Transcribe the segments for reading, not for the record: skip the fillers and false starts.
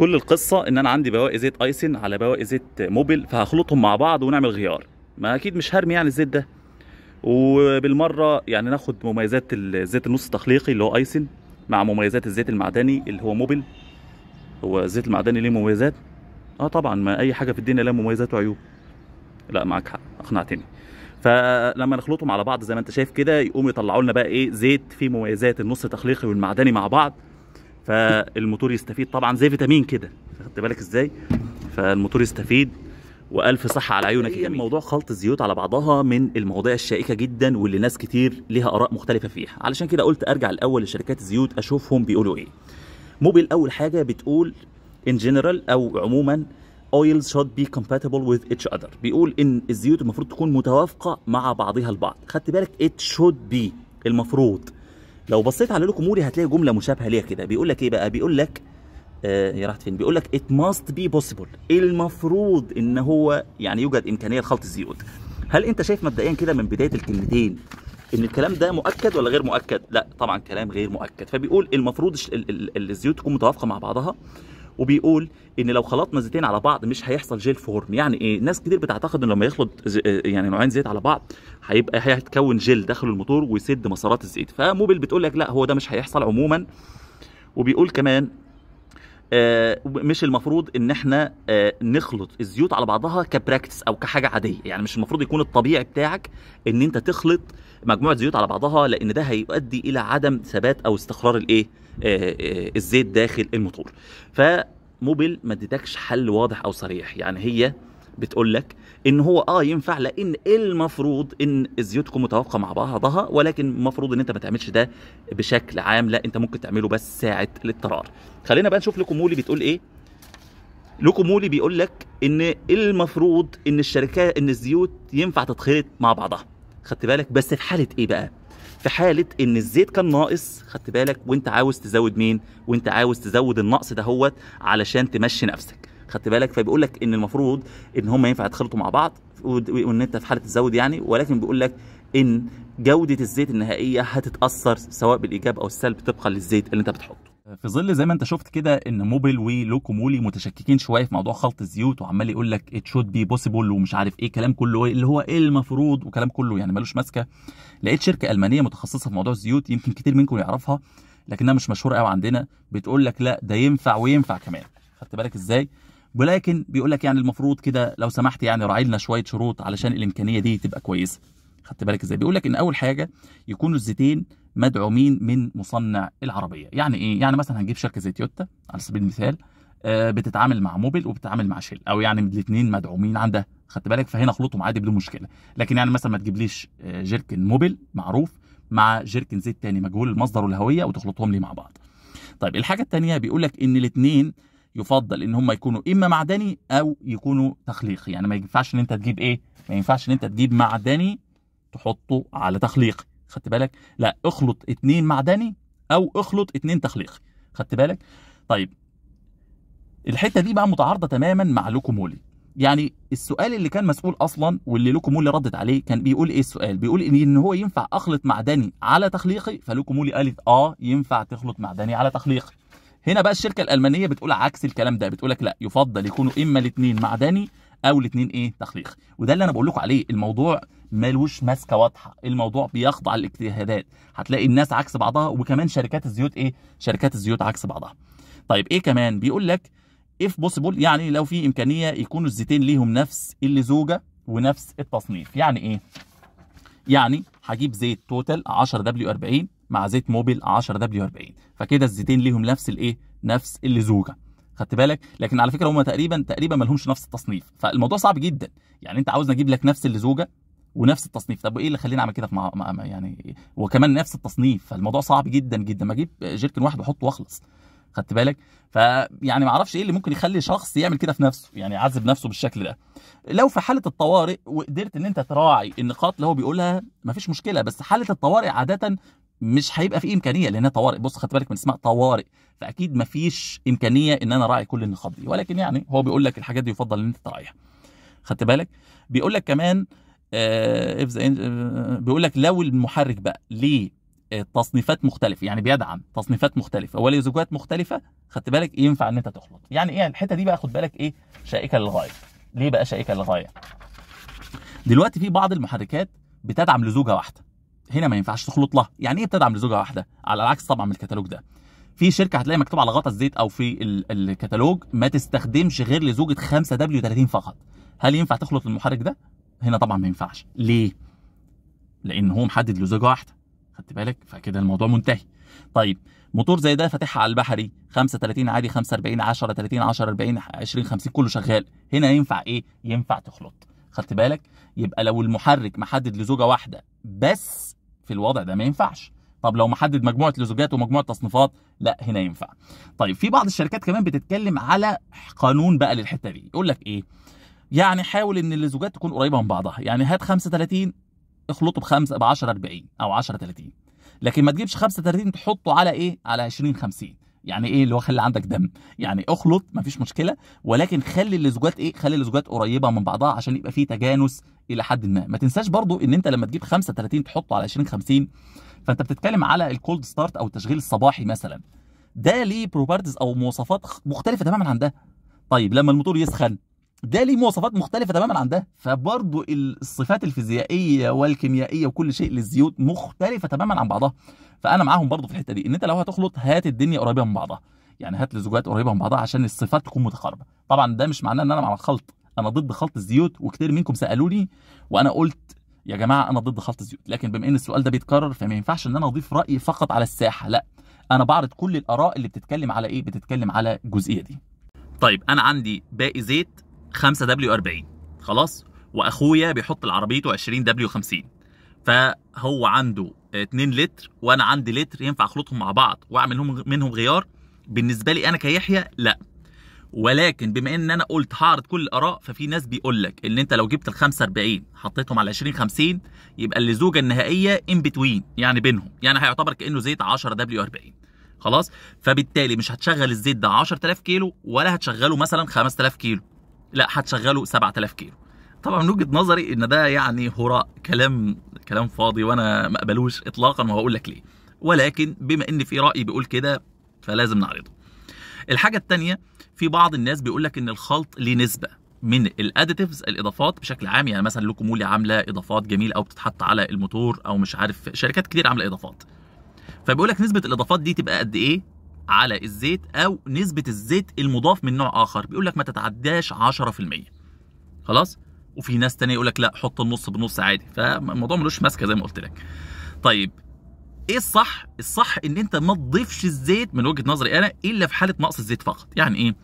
كل القصة ان انا عندي بواقي زيت ايسن على بواقي زيت موبل، فهخلطهم مع بعض ونعمل غيار. ما اكيد مش هرمي يعني الزيت ده، وبالمره يعني ناخد مميزات الزيت النص تخليقي اللي هو ايسن مع مميزات الزيت المعدني اللي هو موبل. هو الزيت المعدني ليه مميزات؟ اه طبعا، ما اي حاجة في الدنيا لها مميزات وعيوب. لا معاك حق، اقنعتني. فلما نخلطهم على بعض زي ما انت شايف كده، يقوم يطلعوا لنا بقى ايه؟ زيت فيه مميزات النص تخليقي والمعدني مع بعض، فالموتور يستفيد طبعا زي فيتامين كده، خدت بالك ازاي؟ فالموتور يستفيد، والف صحة على عيونك. يا موضوع خلط الزيوت على بعضها من المواضيع الشائكه جدا، واللي ناس كتير ليها اراء مختلفة فيها. علشان كده قلت ارجع الاول لشركات الزيوت اشوفهم بيقولوا ايه. موبل اول حاجة بتقول in general او عموما oils should be compatible with each other، بيقول ان الزيوت المفروض تكون متوافقة مع بعضها البعض. خدت بالك؟ it should be، المفروض. لو بصيت على لوكو مولي هتلاقي جملة مشابهة ليها كده، بيقول لك ايه بقى؟ بيقول لك هي راحت فين؟ بيقول لك it must be possible، المفروض ان هو يعني يوجد امكانية لخلط الزيوت. هل انت شايف مبدئيا كده من بداية الكلمتين ان الكلام ده مؤكد ولا غير مؤكد؟ لا طبعا كلام غير مؤكد. فبيقول المفروض الزيوت تكون متوافقة مع بعضها، وبيقول ان لو خلطنا زيتين على بعض مش هيحصل gel form. يعني ايه؟ ناس كتير بتعتقد ان لما يخلط يعني نوعين زيت على بعض هيبقى هيتكون جل داخل الموتور ويسد مسارات الزيت. فموبل بتقول لك لا، هو ده مش هيحصل عموما. وبيقول كمان مش المفروض ان احنا نخلط الزيوت على بعضها ك practice او كحاجة عادية. يعني مش المفروض يكون الطبيعي بتاعك ان انت تخلط مجموعة زيوت على بعضها، لان ده هيؤدي الى عدم ثبات او استقرار الايه الزيت داخل الموتور. فموبل ما اديتكش حل واضح او صريح، يعني هي بتقول لك ان هو ينفع لان المفروض ان الزيوت تكون متوافقة مع بعضها، ولكن المفروض ان انت ما تعملش ده بشكل عام، لا انت ممكن تعمله بس ساعة الاضطرار. خلينا بقى نشوف لوكو مولي بتقول ايه. لوكو مولي بيقول لك ان المفروض ان الشركات ان الزيوت ينفع تتخلط مع بعضها، خدت بالك؟ بس في حاله ايه بقى؟ في حاله ان الزيت كان ناقص، خدت بالك، وانت عاوز تزود مين؟ وانت عاوز تزود النقص دهوت علشان تمشي نفسك، خدت بالك؟ فبيقول لك ان المفروض ان هم ينفع يتخلطوا مع بعض وان انت في حاله تزود يعني، ولكن بيقول لك ان جوده الزيت النهائية هتتاثر سواء بالايجاب او السلب طبقا للزيت اللي انت بتحطه. في ظل زي ما انت شفت كده ان موبل ولوكو مولي متشككين شوية في موضوع خلط الزيوت، وعمال يقول لك it should be possible ومش عارف ايه، كلام كله اللي هو ايه المفروض وكلام كله يعني ملوش ماسكه. لقيت شركة المانية متخصصة في موضوع الزيوت، يمكن كتير منكم يعرفها لكنها مش مشهورة قوي عندنا، بتقول لك لا ده ينفع وينفع كمان، خدت بالك ازاي؟ ولكن بيقول لك يعني المفروض كده لو سمحت يعني راعي لنا شوية شروط علشان الامكانية دي تبقى كويسة، خدت بالك ازاي؟ بيقول لك ان اول حاجة يكونوا الزيتين مدعومين من مصنع العربية. يعني ايه؟ يعني مثلا هنجيب شركة زي تويوتا على سبيل المثال، بتتعامل مع موبل وبتتعامل مع شيل، او يعني الاثنين مدعومين عندها، خدت بالك؟ فهنا خلطهم عادي بدون مشكلة. لكن يعني مثلا ما تجيبليش جيركن موبل معروف مع جيركن زيت تاني مجهول المصدر والهوية وتخلطهم لي مع بعض. طيب الحاجة الثانية بيقول لك ان الاثنين يفضل ان هم يكونوا اما معدني او يكونوا تخليقي. يعني ما ينفعش ان انت تجيب ايه؟ ما ينفعش ان انت تجيب معدني تحطه على تخليقي، خدت بالك؟ لا، اخلط اتنين معدني او اخلط اتنين تخليقي، خدت بالك؟ طيب الحتة دي بقى متعارضه تماما مع لوكو مولي. يعني السؤال اللي كان مسؤول اصلا واللي لوكو مولي ردت عليه كان بيقول ايه السؤال؟ بيقول ان هو ينفع اخلط معدني على تخليقي، فلوكو مولي قالت ينفع تخلط معدني على تخليقي. هنا بقى الشركة الالمانية بتقول عكس الكلام ده، بتقول لك لا، يفضل يكونوا اما الاثنين معدني او الاثنين ايه تخليقي. وده اللي انا بقول لكم عليه، الموضوع مالوش ماسكه واضحة، الموضوع بيخضع للاجتهادات، هتلاقي الناس عكس بعضها، وكمان شركات الزيوت ايه؟ شركات الزيوت عكس بعضها. طيب ايه كمان؟ بيقول لك if possible، يعني لو في امكانية يكونوا الزيتين ليهم نفس اللزوجه ونفس التصنيف. يعني ايه؟ يعني هجيب زيت توتال 10W40 مع زيت موبل 10W40، فكده الزيتين ليهم نفس الايه؟ نفس اللزوجه، خدت بالك؟ لكن على فكرة هم تقريبا ما لهمش نفس التصنيف، فالموضوع صعب جدا. يعني انت عاوز اجيب لك نفس اللزوجه ونفس التصنيف، طب ايه اللي خليني اعمل كده في مع يعني وكمان نفس التصنيف؟ فالموضوع صعب جدا جدا، ما اجيب جيركن واحد واحطه واخلص، خدت بالك؟ فيعني ما اعرفش ايه اللي ممكن يخلي شخص يعمل كده في نفسه، يعني يعذب نفسه بالشكل ده. لو في حاله الطوارئ وقدرت ان انت تراعي النقاط اللي هو بيقولها مفيش مشكلة، بس حاله الطوارئ عادة مش هيبقى في امكانية لانها طوارئ. بص خدت بالك من اسمها طوارئ، فاكيد مفيش امكانية ان انا اراعي كل النقاط دي، ولكن يعني هو بيقول لك الحاجات دي يفضل ان انت تراعيها، خدت بالك؟ بيقول لك كمان بيقول لك لو المحرك بقى ليه تصنيفات مختلفة، يعني بيدعم تصنيفات مختلفة ولزوجات مختلفة، خدت بالك، ينفع ان انت تخلط. يعني ايه الحتة دي بقى؟ خد بالك ايه، شائكة للغاية. ليه بقى شائكة للغاية؟ دلوقتي في بعض المحركات بتدعم لزوجه واحدة، هنا ما ينفعش تخلط لها. يعني ايه بتدعم لزوجه واحدة؟ على العكس طبعا من الكتالوج ده، في شركة هتلاقي مكتوب على غطا الزيت او في الكتالوج ما تستخدمش غير لزوجه 5W30 فقط. هل ينفع تخلط المحرك ده؟ هنا طبعا ما ينفعش. ليه؟ لان هو محدد لزوجه واحدة، خدت بالك، فكده الموضوع منتهي. طيب موتور زي ده فاتحها على البحري 35 عادي، 45 10 30 10 40 20 50 كله شغال، هنا ينفع ايه؟ ينفع تخلط، خدت بالك. يبقى لو المحرك محدد لزوجه واحدة بس في الوضع ده ما ينفعش. طب لو محدد مجموعة لزوجات ومجموعة تصنيفات، لا هنا ينفع. طيب في بعض الشركات كمان بتتكلم على قانون بقى للحتة دي، يقول لك ايه؟ يعني حاول ان اللزوجات تكون قريبه من بعضها، يعني هات 35 اخلطه ب5 ب 10 40 او 10 30، لكن ما تجيبش 35 تحطه على ايه؟ على 20 50. يعني ايه اللي هو خلي عندك دم، يعني اخلط مفيش مشكلة، ولكن خلي اللزوجات ايه؟ خلي اللزوجات قريبه من بعضها عشان يبقى فيه تجانس الى حد ما. ما تنساش برضو ان انت لما تجيب 35 تحطه على 20 50، فانت بتتكلم على ال cold start او التشغيل الصباحي مثلا، ده ليه properties او مواصفات مختلفة تماما عن ده. طيب لما الموتور يسخن ده ليه مواصفات مختلفة تماما عن ده، فبرضه الصفات الفيزيائية والكيميائيه وكل شيء للزيوت مختلفة تماما عن بعضها. فانا معاهم برضه في الحتة دي، ان انت لو هتخلط هات الدنيا قريبه من بعضها، يعني هات لزوجات قريبه من بعضها عشان الصفات تكون متقاربة. طبعا ده مش معناه ان انا مع الخلط، انا ضد خلط الزيوت، وكتير منكم سالوني وانا قلت يا جماعة انا ضد خلط الزيوت، لكن بما ان السؤال ده بيتكرر فما ينفعش ان انا اضيف رايي فقط على الساحة، لا انا بعرض كل الاراء اللي بتتكلم على ايه؟ بتتكلم على الجزئية دي. طيب انا عندي باقي زيت 5W40 خلاص، واخويا بيحط لعربيته 20W50، فهو عنده 2 لتر وانا عندي لتر، ينفع اخلطهم مع بعض واعمل منهم غيار؟ بالنسبة لي انا كيحيى لا، ولكن بما ان انا قلت هعرض كل الاراء، ففي ناس بيقول لك ان انت لو جبت ال 45 حطيتهم على 20 50 يبقى اللزوجه النهائية in between، يعني بينهم، يعني هيعتبر كانه زيت 10W40 خلاص. فبالتالي مش هتشغل الزيت ده 10000 كيلو ولا هتشغله مثلا 5000 كيلو، لا هتشغله 7000 كيلو. طبعا من وجهه نظري ان ده يعني هراء، كلام فاضي وانا ما اقبلوش اطلاقا، وهقول لك ليه، ولكن بما ان في راي بيقول كده فلازم نعرضه. الحاجة الثانية، في بعض الناس بيقول لك ان الخلط ليه نسبه من ال additives، الاضافات بشكل عام، يعني مثلا Liqui Moly عامله اضافات جميلة او بتتحط على الموتور، او مش عارف شركات كتير عامله اضافات، فبيقول لك نسبه الاضافات دي تبقى قد ايه على الزيت، او نسبه الزيت المضاف من نوع اخر، بيقول لك ما تتعداش 10%. خلاص. وفي ناس تانية يقول لك لا حط النص بالنص عادي، فالموضوع ملوش ماسكه زي ما قلت لك. طيب ايه الصح؟ الصح ان انت ما تضيفش الزيت من وجهه نظري انا الا في حاله نقص الزيت فقط. يعني ايه؟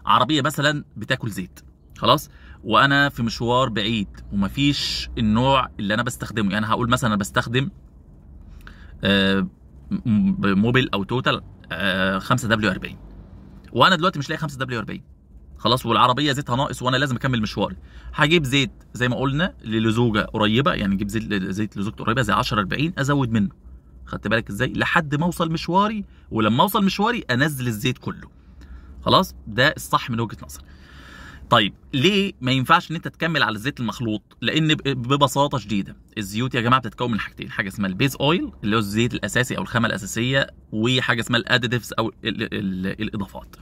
عربية مثلا بتاكل زيت خلاص، وانا في مشوار بعيد ومفيش النوع اللي انا بستخدمه، يعني هقول مثلا انا بستخدم موبيل او توتال 5W40، وانا دلوقتي مش لاقي 5W40 خلاص، والعربية زيتها ناقص وانا لازم اكمل مشواري، هجيب زيت زي ما قلنا للزوجة قريبه، يعني نجيب زيت لزوجته قريبه زي 1040 ازود منه، خدت بالك ازاي، لحد ما اوصل مشواري، ولما اوصل مشواري انزل الزيت كله خلاص. ده الصح من وجهه نظري. طيب ليه ما ينفعش ان انت تكمل على الزيت المخلوط؟ لان ببساطة شديدة الزيوت يا جماعة بتتكون من حاجتين، حاجة اسمها ال base oil اللي هو الزيت الاساسي او الخامة الاساسية، وحاجه اسمها ال additives او الاضافات.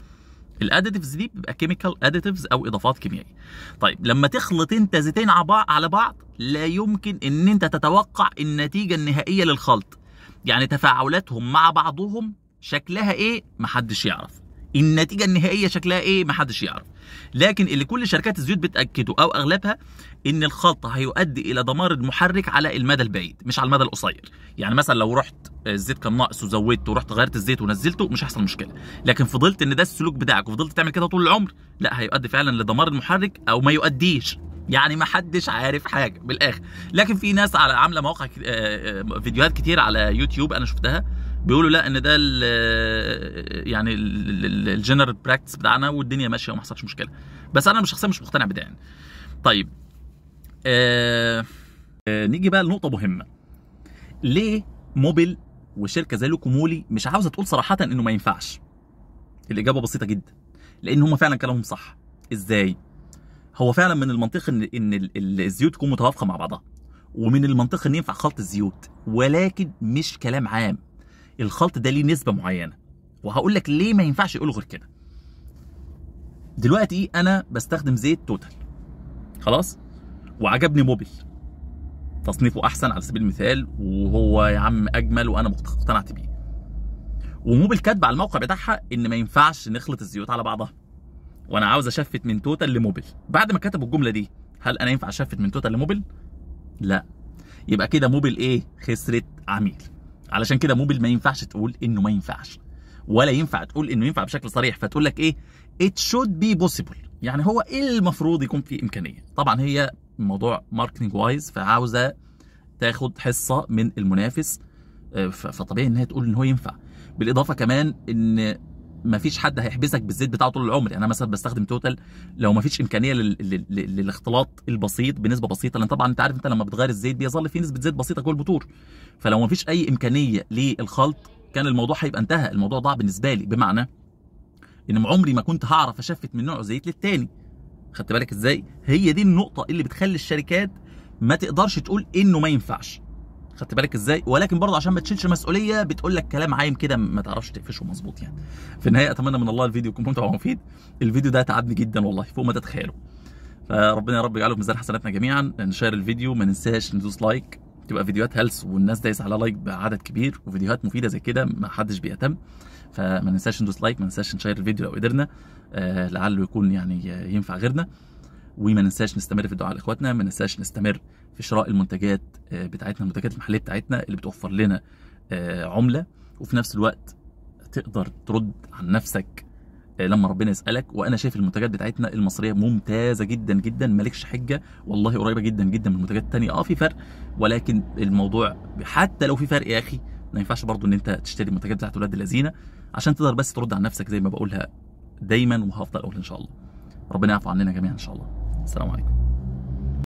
ال additives دي بيبقى chemical additives او اضافات كيميائية. طيب لما تخلط انت زيتين على بعض لا يمكن ان انت تتوقع النتيجة النهائية للخلط، يعني تفاعلاتهم مع بعضهم شكلها ايه محدش يعرف، النتيجة النهائية شكلها ايه محدش يعرف. لكن اللي كل شركات الزيوت بتاكده او اغلبها ان الخلط هيؤدي الى دمار المحرك على المدى البعيد مش على المدى القصير. يعني مثلا لو رحت الزيت كان ناقص وزودته ورحت غيرت الزيت ونزلته مش هيحصل مشكلة، لكن فضلت ان ده السلوك بتاعك وفضلت تعمل كده طول العمر، لا هيؤدي فعلا لدمار المحرك او ما يؤديش، يعني ما حدش عارف حاجة بالاخر. لكن في ناس على عامله مواقع فيديوهات كتير على يوتيوب انا شفتها بيقولوا لا ان ده يعني ال general practice بتاعنا والدنيا ماشية وما حصلش مشكلة، بس انا شخصيا مش مقتنع بده يعني. طيب نيجي بقى لنقطة مهمة. ليه موبيل وشركه زي Liqui Moly مش عاوزه تقول صراحة انه ما ينفعش؟ الاجابة بسيطة جدا، لان هم فعلا كلامهم صح. ازاي؟ هو فعلا من المنطق ان الزيوت تكون متوافقة مع بعضها، ومن المنطقي ان ينفع خلط الزيوت، ولكن مش كلام عام. الخلط ده ليه نسبه معينة، وهقول لك ليه ما ينفعش يقولوا غير كده. دلوقتي انا بستخدم زيت توتال، خلاص، وعجبني موبل، تصنيفه احسن على سبيل المثال، وهو يا عم اجمل وانا اقتنعت بيه. وموبل كاتبه على الموقع بتاعها ان ما ينفعش نخلط الزيوت على بعضها، وانا عاوز ا shift من توتال لموبل. بعد ما كتبوا الجملة دي، هل انا ينفع ا shift من توتال لموبل؟ لا. يبقى كده موبل ايه؟ خسرت عميل. علشان كده موبل ما ينفعش تقول انه ما ينفعش، ولا ينفع تقول انه ينفع بشكل صريح. فتقول لك ايه؟ it should be possible، يعني هو ايه المفروض يكون في امكانية. طبعا هي الموضوع marketing wise، فعاوزه تاخد حصة من المنافس، فطبيعي ان هي تقول ان هو ينفع. بالاضافة كمان ان مفيش حد هيحبسك بالزيت بتاعه طول العمر. يعني انا مثلا بستخدم توتال، لو مفيش امكانية للاختلاط البسيط بنسبة بسيطة، لان طبعا انت عارف انت لما بتغير الزيت بيظل في نسبه زيت بسيطة جوه الموتور، فلو مفيش اي امكانية للخلط كان الموضوع هيبقى انتهى، الموضوع ضاع بالنسبة لي. بمعنى ان عمري ما كنت هعرف ا shift من نوع زيت للتاني. خدت بالك ازاي؟ هي دي النقطة اللي بتخلي الشركات ما تقدرش تقول انه ما ينفعش. خدت بالك ازاي؟ ولكن برضه عشان ما تشيلش مسؤولية بتقول لك كلام عايم كده ما تعرفش تقفشه مظبوط يعني. في النهاية اتمنى من الله الفيديو يكون ممتع ومفيد. الفيديو ده تعبني جدا والله فوق ما تتخيلوا. فربنا يا رب يجعله في ميزان حسناتنا جميعا. نشير الفيديو، ما ننساش ندوس like، تبقى فيديوهات هلس والناس دايسه على like بعدد كبير، وفيديوهات مفيدة زي كده ما حدش بيهتم. فما ننساش ندوس like، ما ننساش نشير الفيديو لو قدرنا، لعله يكون يعني ينفع غيرنا. وما ننساش نستمر في الدعاء لاخواتنا، ما ننساش نستمر في شراء المنتجات بتاعتنا، المنتجات المحلية بتاعتنا اللي بتوفر لنا عمله، وفي نفس الوقت تقدر ترد عن نفسك لما ربنا يسالك. وانا شايف المنتجات بتاعتنا المصرية ممتازة جدا جدا، مالكش حجه والله، قريبه جدا جدا من المنتجات الثانية. في فرق، ولكن الموضوع حتى لو في فرق يا اخي ما ينفعش برضو ان انت تشتري المنتجات بتاعت ولاد اللذينه، عشان تقدر بس ترد عن نفسك زي ما بقولها دايما وهفضل اقول ان شاء الله. ربنا يعفو عننا جميعا ان شاء الله. السلام عليكم.